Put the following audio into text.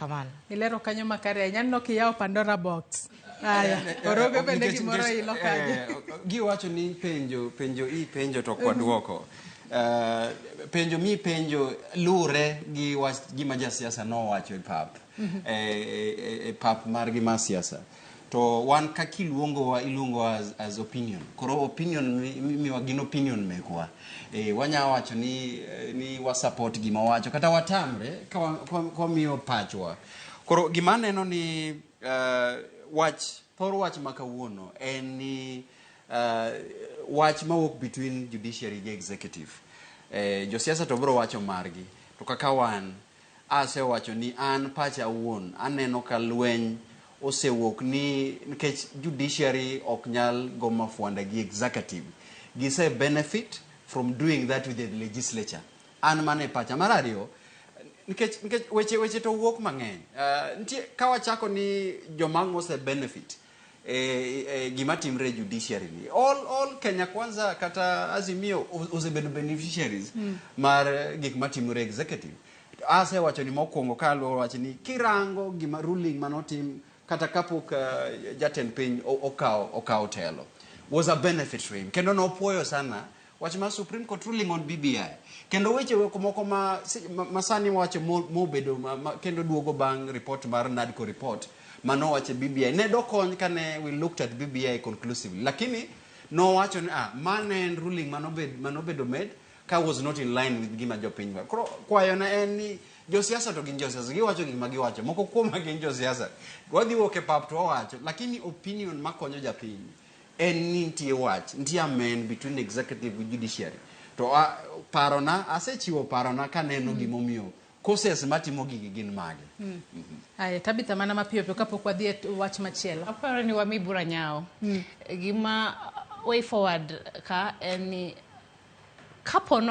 Kamano. Ilero kanyo makare ahinya. Aneno kiyawo Pandora box. Aya, Orogo bende gimoro ilo kanyo. Giwacho ni penjo penjo i penjo to ok waduoko. Penjo mi penjo luwre gi wach gima jasiasa nowacho e pap. E pap margi mar siasa. To wan kaka iluongowa iluongowa as opinion. Koro opinion miwa gin opinion mekwa. Wanya wacho ni wa support gima owacho kata watamre ka wamiyo pachwa. Koro gima aneno ni wach thor wach ma kawuono en ni wach mawuok between judiciary gi executive. Josiasa to biro wacho margi to kaka wan asewacho ni an pacha awuon aneno ka lweny osewuok ni nikech judiciary ok nyal go mafwanda gi executive. Gise benefit from doing that with the legislature. An mano e pacha. Mar ariyo, nikech weche to wuok mang'eny. Nitie ka wachako ni joma ose benefit gima timre e judiciary ni all Kenya Kwanza kata Azimio osebedo beneficiaries mar gik matimore executive. Asewacho ni mokwongo kaluwo wach ni kirango gima ruling manotim kata kapok jatend piny okawo telo was a benefit to him kendo nopuoyo sana wach mar Supreme Court ruling on BBI kendo weche moko ma sani wacho mobedo kendo duogo bang' report mar NADCO report manowacho e BBI ne dokony kane we looked at BBI conclusively, lakini nowacho ni mane en ruling manobedo made ka was not in line with gima jopiny dwaro. Koro kwayona en ni josiasa to gin josiasa, giwacho gik ma giwacho, moko kuom gin josiasa. Wadhi wuok e pap to wawacho, lakini opinion makonyo japiny en ni nitie wach, nitie amen between executive gi judiciary. To parona, asechiwo parona kaneno gimomiyo causes matimo gigi gin mage. Aya, Tabitha, mana mapiyo piyo kapok wadhi e wach machielo. Aparo ni wami bura nyawo. Gima way forward ka en ni kapo